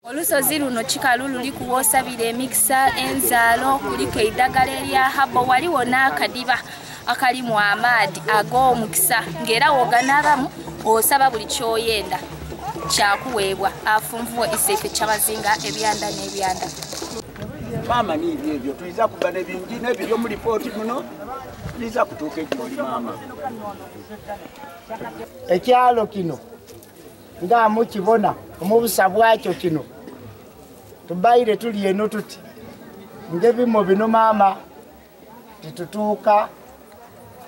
Olusozi luno kikalu luliku wosabira emikisa, enzaalo, kuliku eidagala erya habo, waliwo n'akadiba akalimu amaadhi ag'omukisa nga era woganabamu osaba buli kyoyenda kyakuweebwa. Afunvuwe Iseife Kyabazinga ebyanda n'ebyanda. Maama niibyo ebyo tuiza kuba nebingi nebiri omu lipooti muno tuiza kutuuka egyoli maama. Ekyalo kino nga mukibona omubusa bwakyo kino tubaire tuli eno tuti ngebimo bino maama titutuuka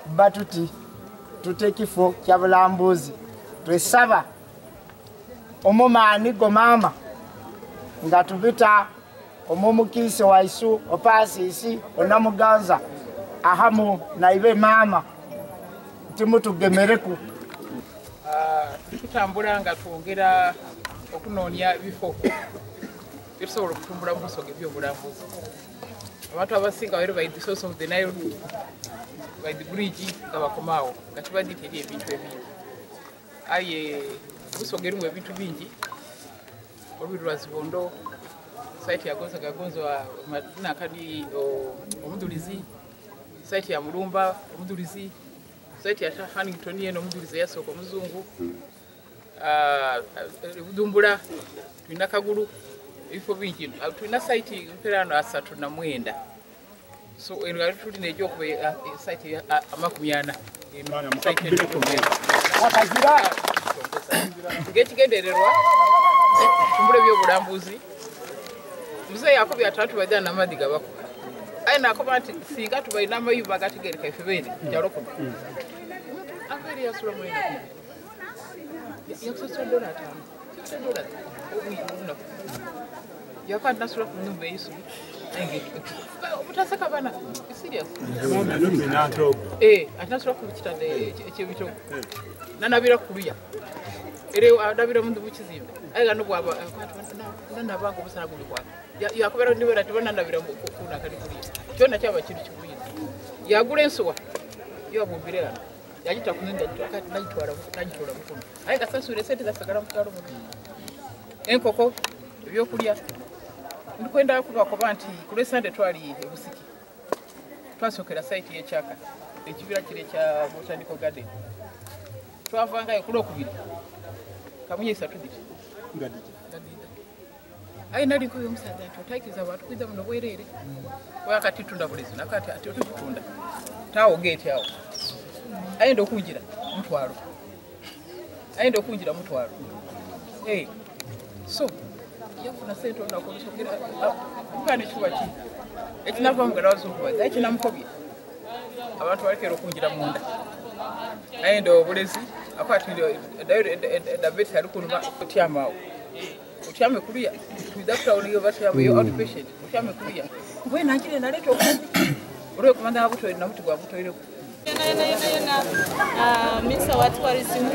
ba tuti tute ekifo kya bulambuzi twesaba omumaani go maama nga tubita omumukiise waisu opaasisi onamuganza ahamu naibe maama timutugemereku. Tutambula nga twongera okunoonya ebifo byetusobola okutumbula mu Busoga ebyobulambuzi. Abantu abasinga baire by the source of the Nile, by the bridge nga bakomaawo nga tibadite eri ebintu ebingi. Aye Busoga erimu ebintu bingi, olwiri lwa Zibondo, site ya Gonza Gagonzo nakadi omudulizi, site ya Mulumba omudulizi, site ya Hannington yeno omudulizi yasooka omuzungu, Budumbula, tulina Kagulu, ebifo bingi. Tulina site mperano 39. So eno tulina egyokuba site 40. Ng'ekigendererwa tumbula ebyobulambuzi. Muzeeyi akobye ati bajja n'amazzi gabakuba. Aye nakoba nti singa tubalina amayumba agategereka ife beene kyalo kuno. Abeere yasula mu ena. Yakusasula $5. $50 olunaku. Yakati nasula ku nyumba ey'isubi. Obutaseka bana. Serious. Ati nasula ku kitanda eky'ebitoogo. Nanabira kuluya. Era anabira mu kizimbe. Aye gano bwaba nanabanga obusana guli kwaka. Yakobera ndibera tibana nabira kuna kali kuliya. Kyona kyaba kintu kibuyinza. Yagula ensuwa. Yabumbire hano. Yagita ku nyumba nagitwala nagitola mukono. Aye gasasula esente zasagala mu kyalo muno. Enkoko ebyokulya. Ndikwenda kubakoba nti ku lw'Essande twali e Busiki. Twasookera site y'ekyaka ekibira kire ekya Botanical Garden. Twavangayo ku Lwokubiri kamunye 3 diti. Aye nali nkoye omusaadha nti otaikiriza abantu kwidha muno bwereere. Wakati tunda bulezi nakati ati otutunda. Taawo gate awo. Ayenda okunjira mutwalo. Ayenda okunjira mutwalo. Hey. So yafuna sente olunaku olusokera kukana ekikuba ki ekinava mu ngalo abazungu baza ekinamukobye abantu balekera okunjira munda. Ayenda obulezi akwatire dabeti ali kunuma otyama awo. Otyame kuliya tuiza kutawuni batyama yo outpatient otyame kuliya. Mbwe nanjire naleeta okungi olw'okumanya butoire namuti gwa butoireko. Yona Minisita wa Tourism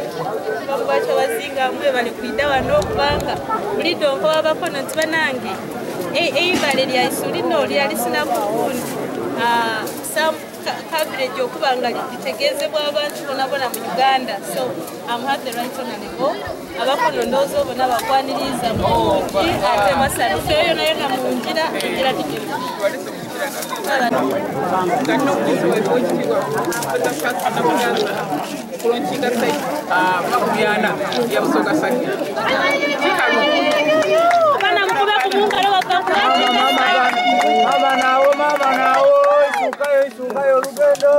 bakubacha bazinga mwe bali kwida wano kubanga bulido nko babakono nti banange eibale lya isulino lyalisina kukundi some coverage okubanga litegeezebwa abantu bonabona mu Uganda. So I'm have the right honorable abakono ndowooza bona bakwaniriza bulungi ate basanyufu eyo yona yona mu ngira engira tigiru. Kulonkinga site 40 ya Busoga Saki. Bana mukube ku mungalo Mama nawo, mama nawo, isukayo, isukayo olugendo.